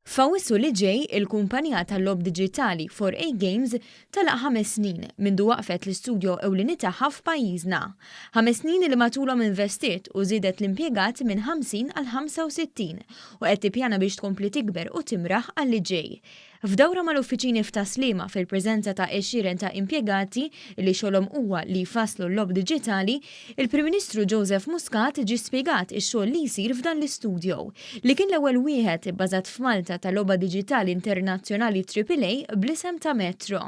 F'Awwissu li ġej, il-kumpanija tal-logħob diġitali 4A Games tagħlaq ħames snin mindu waqqfet l-istudjo ewlieni tagħha f'pajjiżna. Ħames snin li matulhom investiet u żiedet l-impjegati minn 50 għal 65 u qed tippjana biex tkompli tikber u timraħ għal li ġej. F'dawra mal-uffiċini f'Tas-Sliema fil-preżenza ta' għexieren ta' impjegati li xogħolhom huwa li jfasslu l-logħob diġitali, il-Prim Ministru Joseph Muscat ġie spjegat ix-xogħol li jsir f'dan l-istudio, li kien l-ewwel wieħed ibbażat f'Malta ta' logħba diġitali internazzjonali Triple A bl-isem ta' Metro.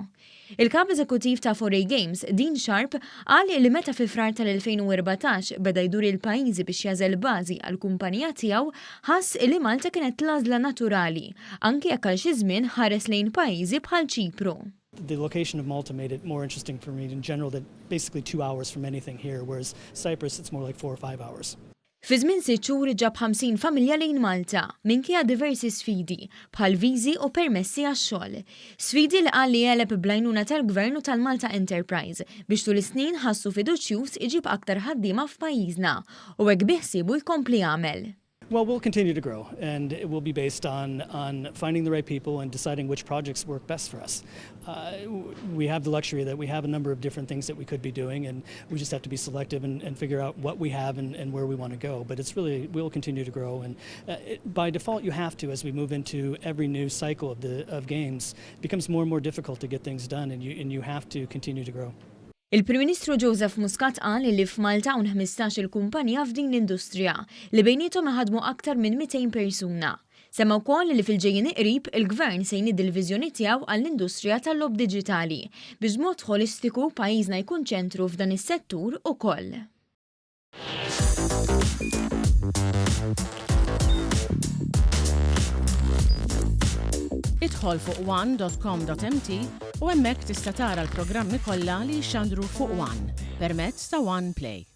Il-Kap Eżekuttiv ta' 4A Games, Dean Sharp, qal li meta fi Frar tal-2014 beda jdur il-pajjiżi biex jagħżel bażi għall-kumpanija tiegħu, ħass li Malta kienet l-għażla naturali, anki jekk għal xi żmien ħares lejn pajjiżi bħal Ċipru. The location of Malta made it more interesting for me in general that basically two hours from anything here, whereas Cyprus it's more like four or five hours. Fi żmien sitt xhur ġab 50 familja lejn Malta, minkejja diversi sfidi, bħal viżi u permessi għax-xogħol. Sfidi li qal li għeleb bl-għajnuna tal-Gvern u tal-Malta Enterprise biex tul is-snin ħassu fiduċjuż iġib aktar ħaddiema f'pajjiżna u hekk biħsiebu jkompli jagħmel. Well, we'll continue to grow and it will be based on, on finding the right people and deciding which projects work best for us. Uh, we have the luxury that we have a number of different things that we could be doing and we just have to be selective and, and figure out what we have and, and where we want to go. But it's really, we'll continue to grow and uh, it, by default you have to as we move into every new cycle of, the, of games, it becomes more and more difficult to get things done and you, and you have to continue to grow. Il-Prim Ministru Joseph Muscat qal li f'Malta hawn 15-il kumpanija f'din l-industrija li bejniethom iħaddmu aktar minn 200 persuna. Semma wkoll li fil-ġejjin qrib il-Gvern se jniedi l-viżjoni tiegħu għall-industrija tal-logħob diġitali biex b'mod ħolistiku pajjiżna jkun ċentru f'dan is-settur ukoll. Idħol fuq one.com.mt u hemmhekk tista' tara l-programmi kollha li jixxandru fuq One permezz ta' One Play.